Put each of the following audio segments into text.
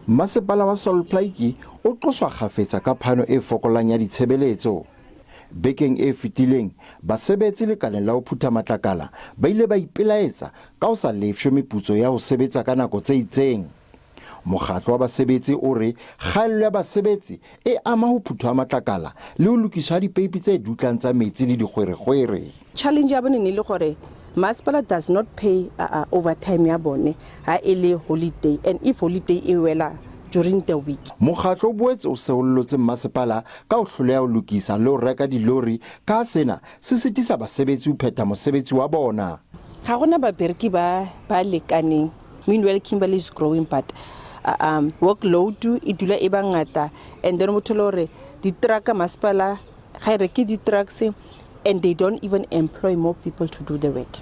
Masepala wa Sol Plaatje o qoswa kgafetsa ka phano e fokolang ya ditshebeletso. Bekeng e fetileng, basebetsi lekaleng la ho phutha matlakala ba ile ba ipelaetsa ka ho sa lefshwe meputso ya ho sebetsa ka nako tse itseng. Mokgatlo wa basebetsi o re kgaello ya basebetsi e ama ho phuthwa ha matlakala le ho lokiswa ha dipeipi tse dutlang tsa metsi le dikgwerekgwere. Challenge ya bone ne le gore masepala does not pay overtime ya bone ha e le holiday, and if holiday e wela during the week. Mokgatlo o boetse o seollotse mmasepala ka ho hloleha ho lokisa le ho reka dilori ka ha sena se sitisa basebetsi ho phetha mosebetsi wa bona. Ga gona babereki ba ba lekaneng. Meanwhile, Kimberley is growing, but workload e dula e ba ngata, and then o thole gore di-truck, masepala ga e reke di-trucks, and they don't even employ more people to do the work.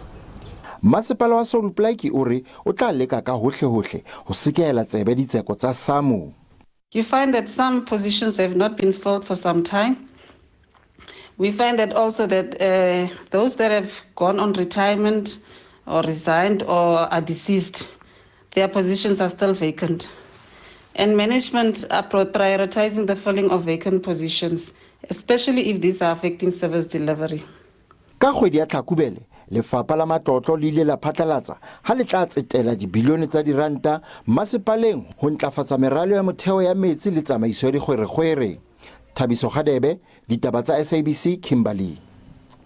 Masepala wa Sol Plaatje o re o tla leka ka hohlehohle ho sekehela tsebe ditseko tsa SAMWU. You find that some positions have not been filled for some time. We find that also that those that have gone on retirement or resigned or are deceased, their positions are still vacant. And management are prioritizing the filling of vacant positions, especially if these are affecting service delivery. Ka kgwedi ya Tlhakubele, Lefapha la Matlotlo le ile la phatlalatsa ha le tla tsetela dibilione tsa diranta masepaleng ho ntlafatsa meralo ya motheo ya metsi le tsamaiso ya dikgwerekgwere. Thabiso Kgadebe, Ditaba tsa SABC, Kimberley.